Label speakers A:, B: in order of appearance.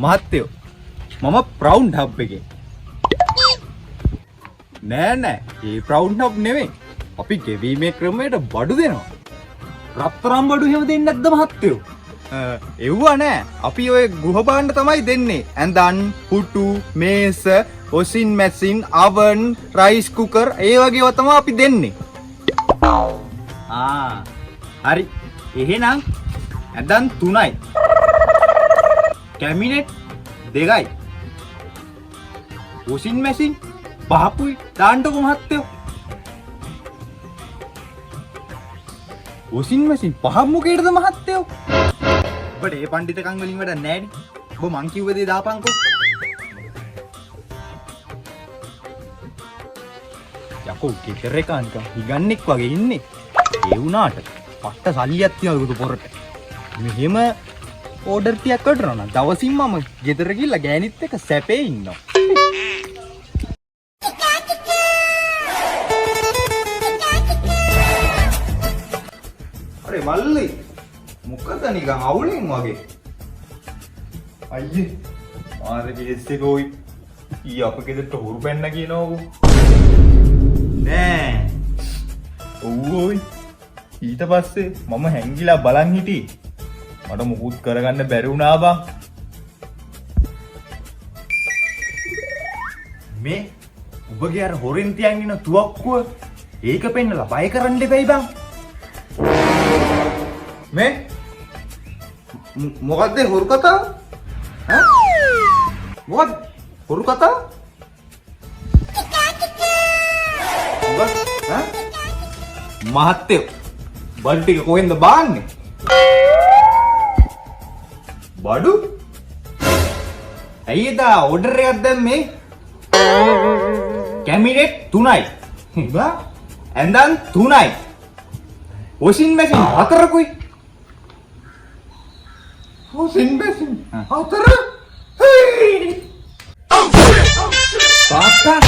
A: මහත්තයෝ මම ප්‍රවුන්ඩ් හබ් එකේ. නෑ නෑ ඒ ප්‍රවුන්ඩ් හබ් නෙමෙයි. අපි ගෙවීමේ ක්‍රමයට බඩු දෙනවා. රත්තරන් බඩු එහෙම දෙන්නේ නැද්ද මහත්තයෝ? එව්වා නෑ. අපි ඔය ගෘහ භාණ්ඩ තමයි දෙන්නේ. ඇඳන්, පුටු, මේස, washing machine, oven, rice cooker ඒ වගේ ඒවා තමයි අපි දෙන්නේ. ආ හරි. එහෙනම් ඇඳන් 3යි. කැබිනට් 2යි. වොෂින් මැෂින් 5කුයි දාන්නකෝ මහත්තයෝ. වොෂින් මැෂින් 5 මොකේද මහත්තයෝ? ඔබට ඒ පණ්ඩිතකම් වලින් වැඩක් නෑනේ. ඔබ මං කිව්ව දේ දාපන්කෝ. යකෝ ගෙදර එක නිකන් හිගන්නෙක් වගේ ඉන්නේ. ඒ වුණාට පට්ට සල්ලියක් තියනවා පොරට. මෙහෙම ඕඩර් ටිකක් කරනවා නම් දවසින් මම ගෙදර ගිහලා ගෑනිත් එක්ක සැපේ ඉන්නවා. අරේ මල්ලි මොකද නිකන් අවුලෙන් වගේ. අයියේ මාර කේස් එක ඔයි ඊ අප ගෙදරට හොරු පැන්න කියනවකෝ. නෑ ඔව් ඔයි ඊට පස්සේ මම හැංගිලා බලන් හිටියේ. මට මොකුත් කරගන්න බැරි වුණා බං. මේ උඹගේ අර හොරෙන් තියන් ඉන්න තුවක්කුව ඒක පෙන්නලා බය කරන්න එපයි බං. මේ මොකද්ද හොරු කතාව? ඈ මොකද්ද හොරු කතාව? මොකක්ද ඈ මහත්තයෝ බඩු ටික කොහෙන්ද බාන්නේ? බඩු? ඇයි එදා ඕඩර් එකක් දැම්මේ? කැබිනට් 3යි. බා ඇඳන් 3යි. වොෂින් මැෂින් 4කුයි. Washing machine 4? තාත්තා